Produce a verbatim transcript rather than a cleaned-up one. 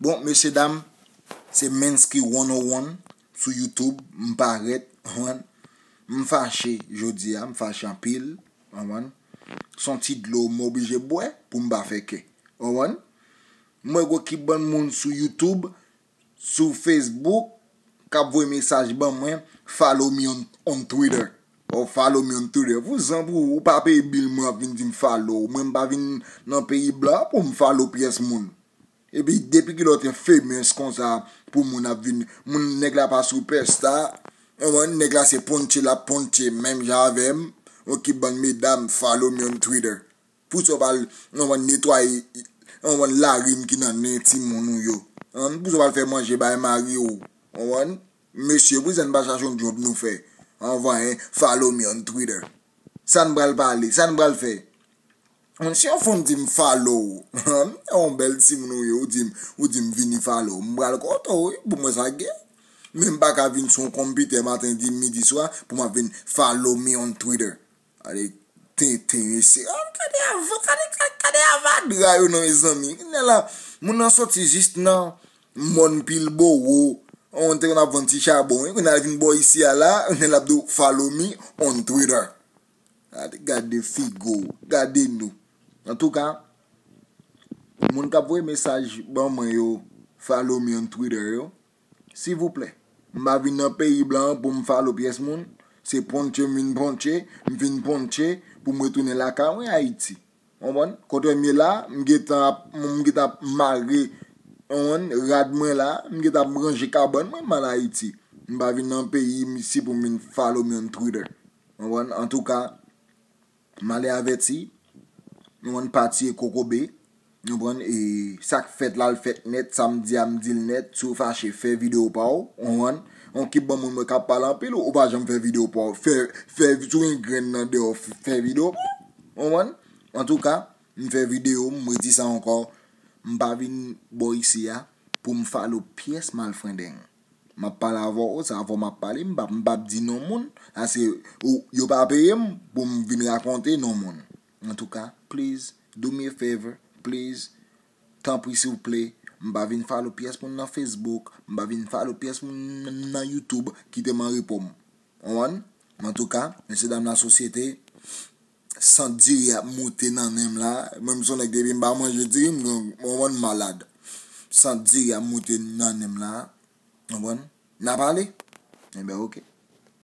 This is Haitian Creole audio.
Bon, mesye dam, se Mensky one oh one sou YouTube, m parèt, konprann? M fache jodi a, m fache anpil, konprann? Se yon ti dlo m oblije bwè pou m pa fè kè, konprann? M wè gwo ki bann moun sou YouTube, sou Facebook, k ap voye mesaj ban mwen, "Follow me on, on Twitter." Ou "Follow me on Twitter." Vouzan pou ou, ou pa peye bil mwen ap vin di m follow. Mwen m pa vin nan peyi blan pou m follow pyès moun. Epi depi kilè w te famous konsa pou moun ap vin, moun nèg la pa superstar. Ou konprann, nèg la se ponche l ap ponche menm jan avè m. Ou ki bann medam "Follow me on Twitter." Pou sa w pa al, ou konprann, netwaye, ou konprann, lari m ki nan nen timoun ou yo. Ou konprann, pou sa w pa al fè manje bay mari w. Ou konprann? Mesye, pou sa n pa chache yon djòb nou fè. Anvan, hein, "Follow me on Twitter." Sa n pral pale, sa n pral fè. Si yon fanm di m follow w, yon bèl timoun ou ye, ou di m, ou di m vini follow w, m pral kontan w, wi, pou mwen sa gen. Men m pa ka vin sou yon konpitè maten, di midi, swa, pou m ap vin "Follow me on Twitter." Ale tenten, mesye. Ah, gade ava-, gade, gade, gade avadra yo non, mezanmi. Kounye a la, moun nan soti jis nan mòn Pilbowo. On te konn ap vann ti chabon, wi. Kounye a vin bò isi a la, kounye a l ap di w "Follow me on Twitter." Gade, gade figo, gade nou. Antouka, moun k ap voye mesaj ban mwen yo, "Follow me on Twitter" yo, silvouplè. M pa vin nan peyi blan an pou m follow pyès moun. Se ponche m vin ponche, m fin ponche pou m retounen lakay mwen Ayiti. Konprann? Kote m ye la, m gentan ap, m gentan ap mare, konprann, rad mwen la, m gentan ap ranje kabann mwen, m al Ayiti. M pa vin nan peyi m isi pou m vin "Follow me on Twitter". Konprann? Antouka, m ale avèti, nou konn pati e kokobe, nou konprann, e sa k fèt la, l fèt nèt, sa m di a, m di l nèt, si w fache, fè videyo pa w, ou konprann, on ki bon moun mwen k ap pale anpil, ou pa janm fè videyo pa w, fè, fè, si w gen grenn nan deyò, fè videyo pa w, ou konprann, antouka, m fè videyo, m redi sa ankò, m pa vin bò isi a pou m follow pyès malfrendeng. M ap pale avè w, se avè w m ap pale, m p ap, m p ap di non moun. Sa se, ou, yo pa peye m pou m vin rakonte non moun. Antouka, please, do me a favor, please. Tanpri, silvouplè, m pa vin follow pyès moun nan Facebook, m pa vin follow pyès moun nan, nan YouTube, kite m an repo m. Ou konprann? Antouka, mesye dam lasosyete, sant diri ap moute nan nen m la. Mwen, m se yon nèg depi m pa manje diri, m, m, m, m malad. Sant diri ap moute nan nen m la. Ou konprann? N a pale? Enben, oke.